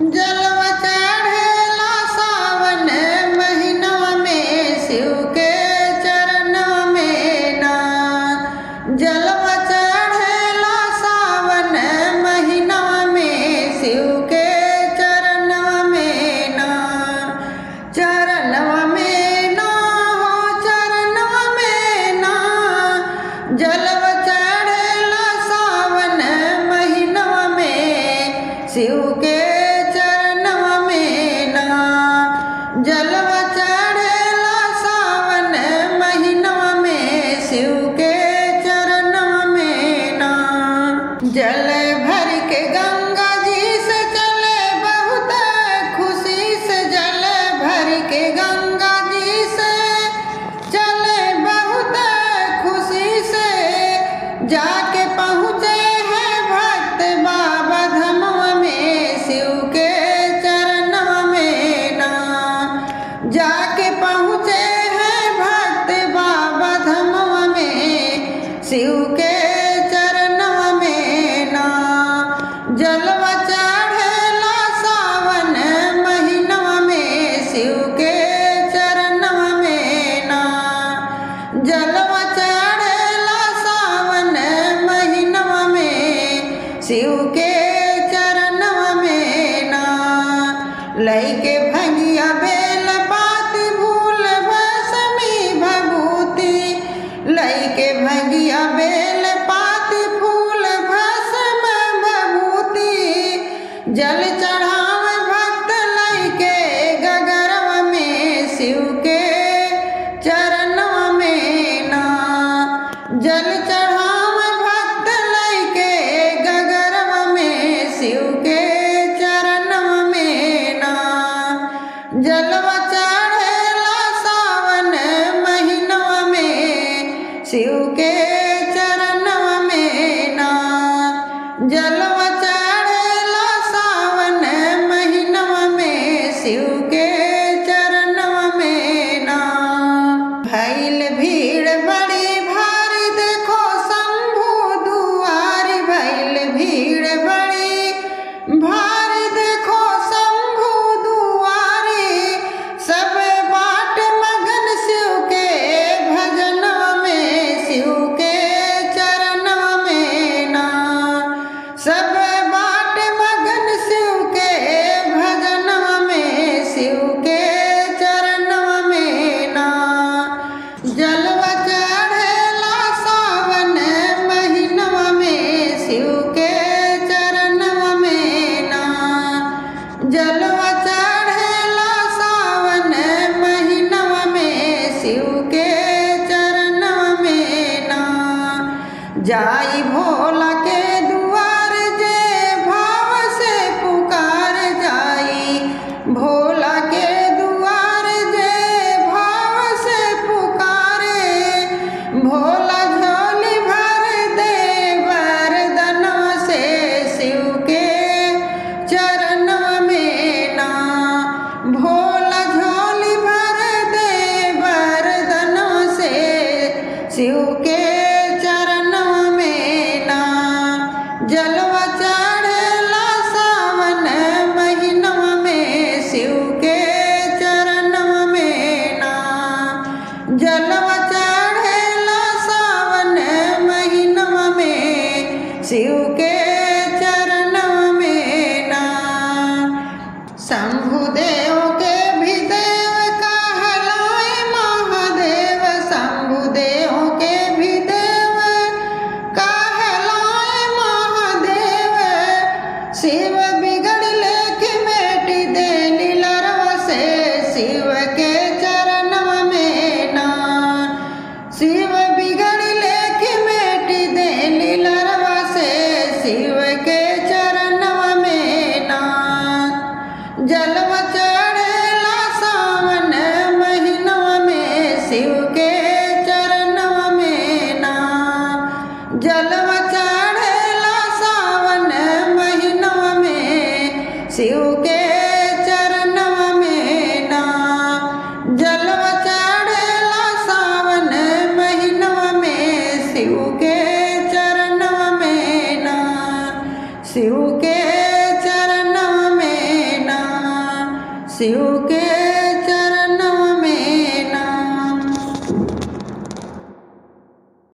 जलवा चढ़ेला सावन महीनवा में शिव के चरणवा में ना। जलवा चढ़ेला सावन महीनवा में शिव के चरणवा में ना। चरणवा में ना हो चरणवा में ना। जलवा चढ़ेला सावन महीनवा में शिव के चरणवा में ना। जलवा चढ़ेला सावन महीनवा में शिव के चरणवा में ना। जल भर के गंगा जी से चले बहुत खुशी से, जल भर के गंगा जी से चले बहुत खुशी से, जाके पहुँचे हैं भक्त बाबा धमवा में शिव के चरणवा में ना। जाके पहुँचे हैं भक्त बाबा धमवा में शिव के चरणवा में ना। जलवा चढ़ेला सावन महीनवा में शिव के चरणवा में ना। जलवा चढ़ेला सावन महीनवा में शिव के चरणवा में ना। लैके भंगिया बेल पाती भूल भस्मी भभूति, लैके भंगिया बेल पाती फूल भस्म भभूति, जल चढ़ावे भक्त लैके गगरवा में शिव के चरणवा में ना। जल चढ़ावे भक्त लैके गगरवा में शिव के चरणवा में ना। जलवा चढ़ेला सावन महीनवा में शिव के चरणवा में ना। जलवा चढ़ेला सावन महीनवा में शिव के चरणवा में ना। भइल भीड़ बड़ी भारी देखो शंभु दुआरी, भइल भीड़ बड़ी भारी देखो शंभु दुआरी, सब बाट मगन शिव के भजनवा में शिव के चरणवा में ना। सब बाट मगन शिव के भजनवा में शिव के चरणवा में ना। जलवा चढ़ेला सावन महीनवा में शिव के चरणवा में ना। जलवा चढ़ेला सावन महीनवा में शिव के चरणवा में ना। जाई भोला के दुआर जे भाव से पुकार, जाई भोला के दुआर जे भाव से पुकारे, भोला झोली भर दे वरदनवा से शिव के चरणवा में ना। भोला झोली भर दे वरदनवा से शिव के चरणवा में ना। जलवा चढ़ेला सावन महीनवा में शिव के चरणवा में ना। जलवा चढ़ेला सावन महीनवा में शिव के चरणवा में ना। शंभु देव के भी देव कहलाए महादेव, शंभु देव के भी देव कहलाए महादेव, शिव बिगड़ लेके बेटी देली लरवा से शिव के चरणवा में ना। शिव बिगड़ लेके बेटी देली लरवा से शिव के चरणवा में ना। जलवा चढ़ेला सावन महीनवा में शिव के चरणवा में ना। जलवा चढ़ेला सावन महीनवा में शिव के चरणवा में ना। जलवा चढ़ेला सावन महीनवा में शिव के चरणवा में ना। शिव के चरणवा में शिव के